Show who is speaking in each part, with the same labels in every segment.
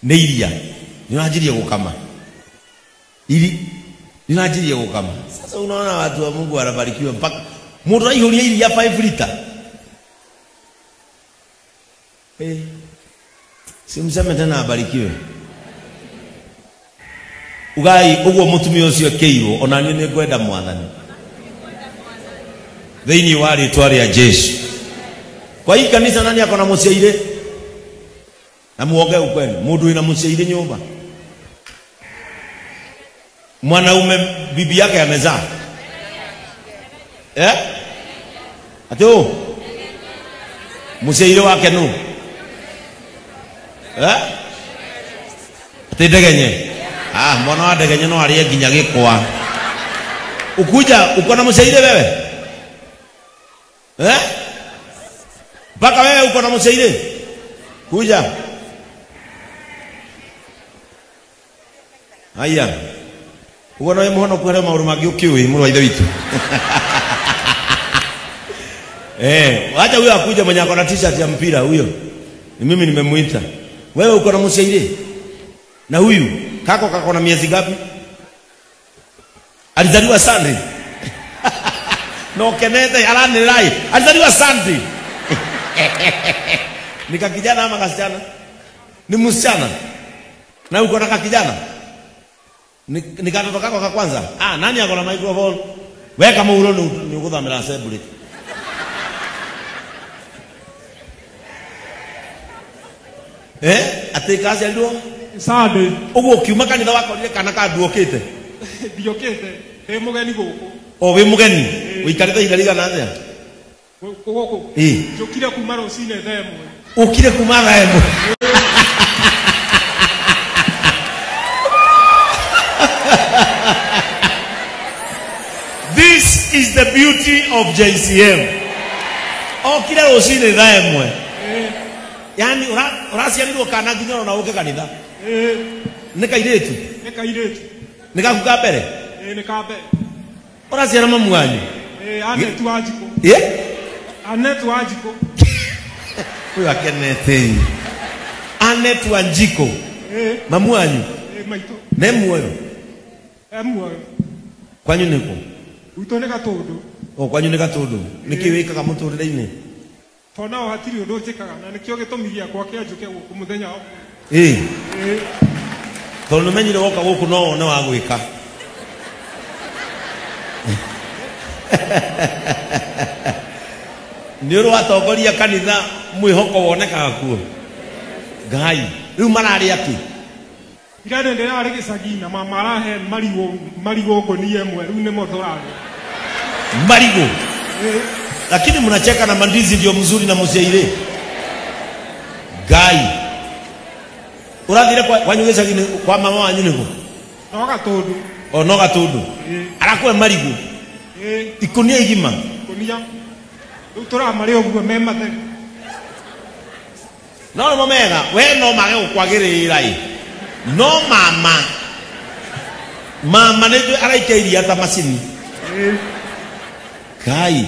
Speaker 1: Nĩ iria. Nĩ ũranjirie gũkama. Iri nĩ ũranjirie gũkama. Sasa unaona watu wa Mungu wanabarikiwa mpaka mũndũ aihũria iria 5 lita. Eh. Si mseme tena abarikiwe. Ugai ũguo mũtumia ũcio keirwo ona niĩ nĩ ngwenda mwathani. Thĩinĩ wa rĩtwa rĩa Jesu. Kwa hii kanisa nani akona mũciaire? Na muonge ukweli, mũndũ wĩna mũciaire nyũmba. Mwanaume bibi yake amezaa. Eh? Ati ũ? Mũciaire wake nũ? Eh? Ati ndegenye. Ah, mwana wa ndegenye no arĩe nginya gĩkwa. Ukuja uko na mũciaire wewe? Eh? Mpaka wewe uko na mũciaire? Kuja. Haya. Ugo no mũhonoku harĩ maũndũ mangĩ ũkĩũĩ mũrũ wa ithe witũ. Eh, acha huyo akuja mwenye ako na t-shirt ya mpira huyo. Ni mimi nimemuita. Wewe uko na mũciaire? Na huyu kako kako na miezi ngapi? Alizaliwa Sunday. No kenete alanirai. Alizaliwa Sunday. Ni kakijana ama kasichana? Ni msichana. Na uko na kakijana? Ni katoto kako ka kwanza? Ah, nani ako na microphone? Weka muuro ni uguthamira assembly. Eh? Ati kaciarirwo
Speaker 2: Sunday.
Speaker 1: Uguo ukiuma kanitha wakorire kana ka nduokite?
Speaker 2: Ndiokite, ndi mugeni guku.
Speaker 1: O wi mugeni? Wikarite ihinda rĩigana atĩa?
Speaker 2: Gũkũ.
Speaker 1: Ĩ.
Speaker 2: Njũkire kuma rũcinĩ thaa ĩmwe.
Speaker 1: Ũkire kuma thaa ĩmwe? This is the beauty of JCM. Okire rũcinĩ thaa ĩmwe. Yaani ũraciarirwo kana nginya ona ũke kanitha. Nĩ kairĩtu?
Speaker 2: Nĩ kairĩtu.
Speaker 1: Nĩ gaku ka mbere?
Speaker 2: Ĩ, nĩ ka mbere.
Speaker 1: Ũraciara mamu wanyu?
Speaker 2: Ĩ, Annette Wanjikũ.
Speaker 1: Ĩ?
Speaker 2: Annette Wanjikũ.
Speaker 1: Ũyũ akenete. Annette Wanjikũ.
Speaker 2: Ĩ.
Speaker 1: Mamu wanyu?
Speaker 2: Ĩ, maitũ.
Speaker 1: Nĩ muoyo?
Speaker 2: E muoyo.
Speaker 1: Kwanyu nĩ kũ?
Speaker 2: Gwitũ nĩ Gatũndũ.
Speaker 1: O kwanyu nĩ Gatũndũ. Nĩkĩ wĩkaga mũtũrĩre-inĩ?
Speaker 2: Tondũ nao hatirĩ ũndũ njĩkaga na nĩkĩo gĩtũmi gĩakwa kĩa njũke gũkũ mũthenya wa
Speaker 1: Ĩ.
Speaker 2: Ĩ.
Speaker 1: Tondũ nĩmenyire woka gũkũ no wone wa gwĩka. Nĩ ũrĩ watongoria kanitha mwĩhoko wonekaga kuo. Ngai, rĩu mararĩa kĩ?
Speaker 2: Ira nĩ ndĩrarĩ gĩcagi na mama arahe marigũ ngũnia ĩmwe, rĩu nĩmo tũrarĩa.
Speaker 1: Marigũ?
Speaker 2: Ĩ.
Speaker 1: Lakini mnacheka na mandizi ndio mzuri na mũciaire. Ngai. Ũrathire kwanyu gĩcagi-inĩ kwa mama wanyu nĩguo?
Speaker 2: No Gatũndũ.
Speaker 1: O no Gatũndũ.
Speaker 2: Ĩ.
Speaker 1: Arakũhe marigũ?
Speaker 2: Ĩ.
Speaker 1: Ikũnia igima?
Speaker 2: Ikũnia. Rĩu tũramarĩa ũguo me matheru.
Speaker 1: No nĩmo mega, we no mage gũkwagĩrĩra ĩ. No mama. Mama nĩ araikia iria ta macini.
Speaker 2: Ĩ.
Speaker 1: Ngai.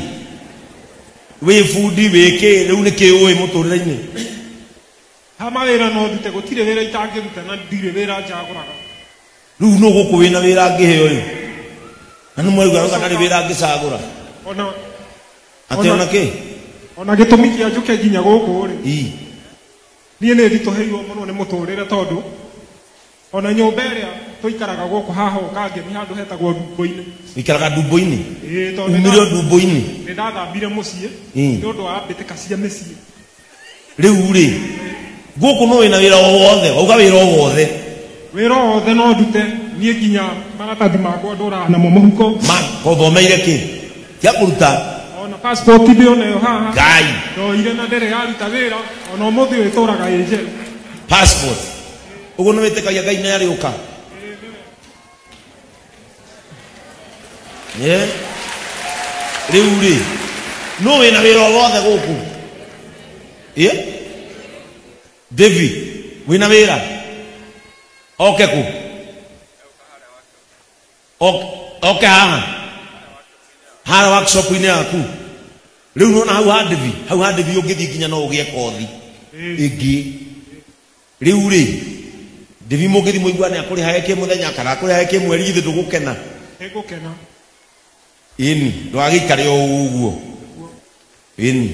Speaker 1: Wĩ bundi wĩ kĩ, rĩu nĩ kĩ ũĩ mũtũrĩre-inĩ?
Speaker 2: Ha mawĩra no ndute, gũtirĩ wĩra itangĩruta na ndirĩ wĩra njagũraga.
Speaker 1: Rĩu no gũkũ wĩna wĩra angĩheo ĩ? Na nĩ mwaigua arauga ndarĩ wĩra angĩcagũra.
Speaker 2: Ona
Speaker 1: Atĩ ona kĩ?
Speaker 2: Ona gĩtũmi kĩa njũke nginya gũkũ rĩ.
Speaker 1: Ĩ.
Speaker 2: Niĩ nĩ nditũhĩirwo mũno nĩ mũtũrĩre tondũ ona nyũmba ĩrĩa tũikaraga gũkũ haha Ũkangemi handũ hetagwo Ndumbo-inĩ.
Speaker 1: Ũikaraga Ndumbo-inĩ?
Speaker 2: Ĩ, tondũ
Speaker 1: Umire Ndumbo-inĩ?
Speaker 2: Nĩ ndathambire mũciĩ
Speaker 1: Ĩ.
Speaker 2: nĩ ũndũ wa mbĩtĩka cia mĩciĩ.
Speaker 1: Rĩu rĩ, gũkũ no wĩna wĩra o wothe, wauga wĩra o wothe.
Speaker 2: Wĩra o wothe no ndute, niĩ nginya maratathi makwa ndũraga namo mũhuko.
Speaker 1: Ma, ũthomeire kĩ? Kĩa kũruta?
Speaker 2: Ona passport ndĩ onayo haha.
Speaker 1: Ngai.
Speaker 2: Ndoire na ndĩrĩ yaruta wĩra, ona ũmũthĩ ũyũ ĩtũraga ĩ njerũ.
Speaker 1: Passport. Ũguo nĩ wĩtĩkagia Ngai nĩ arĩũka? Ĩ. Rĩu rĩ, nũ wĩna wĩra o wothe gũkũ? Ĩ? David, wĩna wĩra? Oke kũ? Oke haha. Haha workshop-inĩ yaku. Rĩu nĩwona hau ha David, hau ha David ũngĩthiĩ nginya no ũgĩe kothi ĩngĩ. Rĩu rĩ, Ndivi mũngĩthi mũiguane akũrĩhage kĩ mũthenya kana akũrĩhage kĩ mweri githĩ ndũgũkena?
Speaker 2: Nĩngũkena.
Speaker 1: Ĩni ndũgagĩikare o ũguo. Ĩni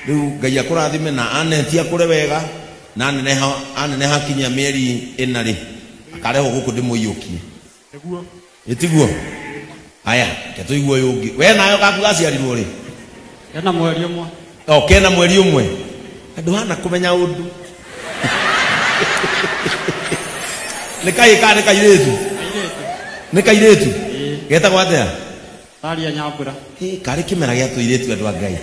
Speaker 1: rĩu Ngai akũrathime na aneti akũre wega na aneneha kinya mĩeri ĩna rĩ akarehwo gũkũ ndĩmũiyũkie.
Speaker 2: Nĩguo.
Speaker 1: Ĩtiguo? Aya, reke tũigue ũyũ ũngĩ. We nayo gaku gaciarirwo rĩ?
Speaker 3: Kena mweri ũmwe.
Speaker 1: O kena mweri ũmwe. Na ndũhana kũmenya ũndũ. Nĩ kahĩĩ kana nĩ kairĩtu?
Speaker 3: Kairĩtu.
Speaker 1: Nĩ kairĩtu?
Speaker 3: Ĩĩ.
Speaker 1: Getagwo atĩa?
Speaker 3: Taria Nyambura.
Speaker 1: Ĩ, karĩ kĩmera gĩa tũirĩtu andũ a Ngai.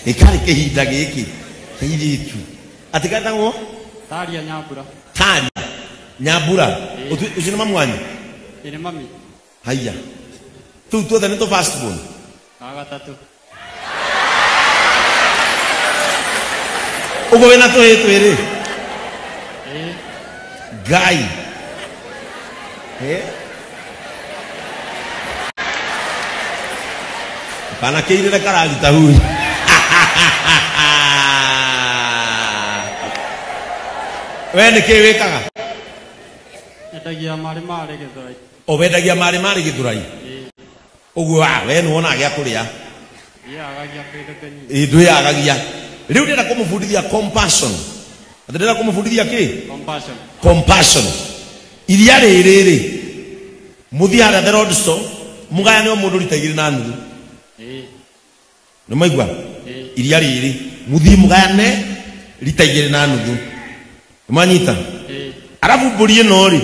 Speaker 1: Ĩ, karĩ kĩhinda gĩkĩ kairĩtu. Atĩ getagwo?
Speaker 3: Taria Nyambura.
Speaker 1: Taria Nyambura. Ũcio nĩ mamu wanyu?
Speaker 3: Ĩ, nĩ mami.
Speaker 1: Haiya. Tũu tuothe nĩ tũ first born?
Speaker 3: Ga gatatũ.
Speaker 1: Ũguo wĩna tũhĩĩ twĩrĩ?
Speaker 3: Ĩĩ.
Speaker 1: Ngai. Eh? Kana kĩirĩre karagita hui. We nĩ kĩĩ wĩkaga?
Speaker 3: Endagia marĩ marĩ Gĩthũrai.
Speaker 1: O wendagia marĩ marĩ Gĩthũrai?
Speaker 3: Ĩĩ.
Speaker 1: Ũguo we nĩ wonaga gĩa kũrĩa.
Speaker 3: Ndĩagagia kĩndũ kĩnini.
Speaker 1: Ĩĩ, ndwĩyagagia. Rĩu ndĩrenda kũmũbundithia compassion. Atĩ ndĩrenda kũmũbundithia kĩ?
Speaker 3: Compassion.
Speaker 1: Compassion. Iria rĩrĩ rĩ, mũthiĩ harĩa the road store, mũgayane o mũndũ rita 2.5.
Speaker 3: Ĩĩ.
Speaker 1: Nĩ mwaigua?
Speaker 3: Ĩĩ.
Speaker 1: Iria rĩrĩ, mũthiĩ mũgayane rita 2.5. Nĩ mwanyita?
Speaker 3: Ĩĩ.
Speaker 1: Arabu mbũri ĩno rĩ,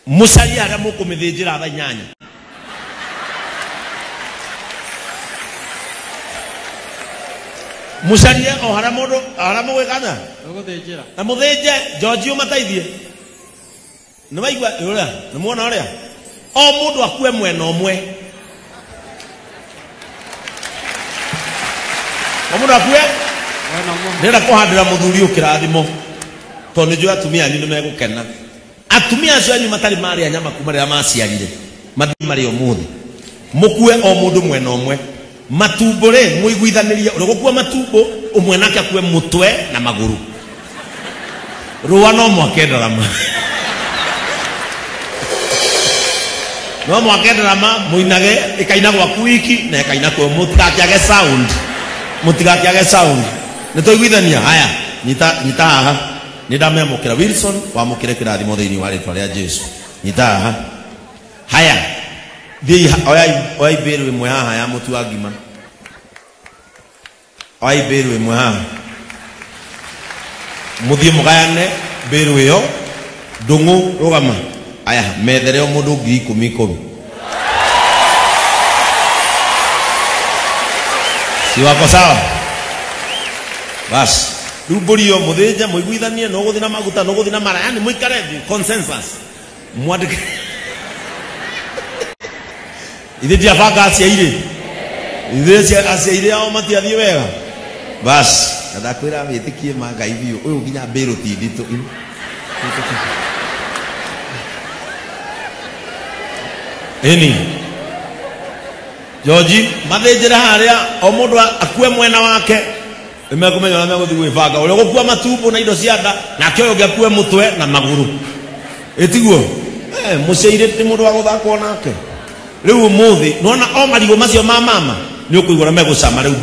Speaker 1: mũcarie harĩa mũkũmĩthĩnjĩra thaa 8. Mũcarie o harĩa mũndũ, harĩa mũgwĩkana?
Speaker 3: Tũgũthĩnjĩra.
Speaker 1: Na mũthĩnje, George ũmateithie. Nĩ waigua ũrĩa? Nĩ muona ũrĩa? O mũndũ akue mwena ũmwe. O mũndũ akue?
Speaker 3: Mwena ũmwe.
Speaker 1: Ndĩrenda kũhandĩra mũthuri ũkĩrathimo. Tondũ nĩ njũĩ atumia anyu nĩ megũkena. Atumia acio anyu matarĩ marĩa nyama kuma rĩrĩa maciarire, mathiĩ marĩe ũmũthĩ. Mũkue o mũndũ mwena ũmwe. Matumbo rĩ, mũiguithanĩrie ũrĩa ũgũkua matumbo, ũmwe nake akue mũtwe na magũrũ. Rũa no mwake ndarama. No mwake ndarama, mũinage, ĩkaina gwaku wiki, na ĩkaina kwe, mũtigakĩage sound. Mũtigakĩage sound. Nĩ twaiguithania? Haya, nyita haha. Nĩ ndamĩamũkĩra. Wilson, wamũkĩre kĩrathimo thĩinĩ wa rĩtwa rĩa Jesu. Nyita haha. Haya, thiĩi oyai mbĩrũ ĩmwe haha ya mũtu wa ngima. Oyai mbĩrũ ĩmwe haha. Mũthiĩ mũgayane mbĩrũ ĩyo. Ndũng'ũ, rũgama. Aya, methere o mũndũ 10,000 10,000. Si wako sawa? Bas. Rĩu mbũri ĩyo mũthĩnje, mũiguithanie, no gũthiĩ na maguta, no gũthiĩ na mara, yani mũikare thĩ, consensus. Mwandĩke. Ithuĩ tiabanga aciairĩ. Ithuĩ aciairĩ ao matiathiĩ wega. Bas, na ndakwĩra wĩtĩkie ma Ngai biũ, ũyũ nginya mbĩrũ ti nditũ. Ĩni. George, mathĩnjĩre harĩa, o mũndũ akue mwena wake. Nĩmekũmenya ũrĩa megũthiĩ gwĩbanga. Ũrĩa ũgũkua matumbo na indo cia nda, nake ũyũ ũngĩ akue mũtwe na magũrũ. Ĩtiguo? Mũciairĩ nĩ mũndũ wa gũthakwo nake. Rĩu ũmũthĩ, nĩwona o marigũ macio ma mama, nĩ ũkũigua ũrĩa megũcama rĩu.